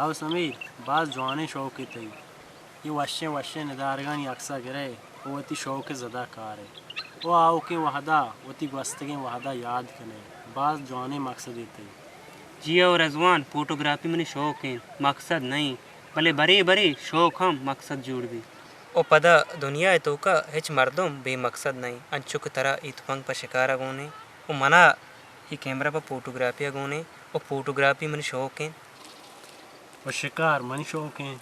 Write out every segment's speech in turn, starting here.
او سمیر، باز جوانیں شوقے تئی۔ اے وشیں وشیں ندارگانی عکس ءَ گرئے ءُ وتی شوق ءِ زد ءَ کارئے ءُ آؤکیں وھد ءَ وتی گوستگیں وھد ءَ یاد کنئے۔ باز جوانیں مکسدے تئی۔ جی او رضوان، فوٹوگرافی منی شوق اِنت، مکسد نہ اِنت، بلے برے برے شوق ھم مکسد جوڑ بیت۔ و پدا دنیا ءِ توکا ہچ مردم بے مقصد نہ انت، انچو کہ ترا اے تپنگ پہ شکار ءَ گون انت و منا اے کیمرہ پہ فوٹوگرافی ءَ گون انت و فوٹوگرافی منی شوق انت۔ و شکار منی شوق انت۔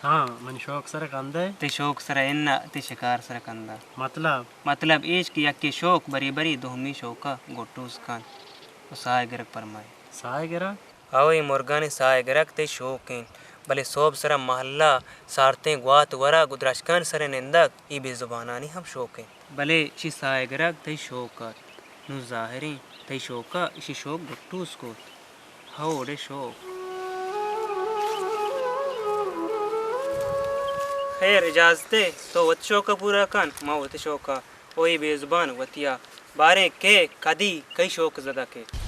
ہاں، منی شوق سر ءَ کندہ۔ تئی شوق سر ءَ اناں، تئی شکار سر ءَ کندہ۔ مطلب؟ مطلب ایش کہ یکے شوق بری بری دومی شوق ءَ گٹوس کنت و ساہ ءِ گرگ پرمائے۔ ساہ ءِ گرگ؟ ہو، اے مرگانی ساہ ءِ گرگ تئی شوق انت، بلے سہب سر ءَ مہلہ سارتیں گوات ورگ و درچکانی سر ءَ نندگ اے بے زبانانی ہم شوق انت۔ بلے اشی ساہ ءِ گرگ تئی شوق ات۔ نوں ظاہر انت، تئی شوق ءَ اشی شوق گٹوس کت۔ ہو، اڑے شوق۔ خیر، اجازت ئے، تو وت شوق ءَ پورا کن، ما وت شوق ءَ۔ او اے بے زبان وتی ءَ۔ باریں کئے، کدی، کئی شوق زدہ کئے؟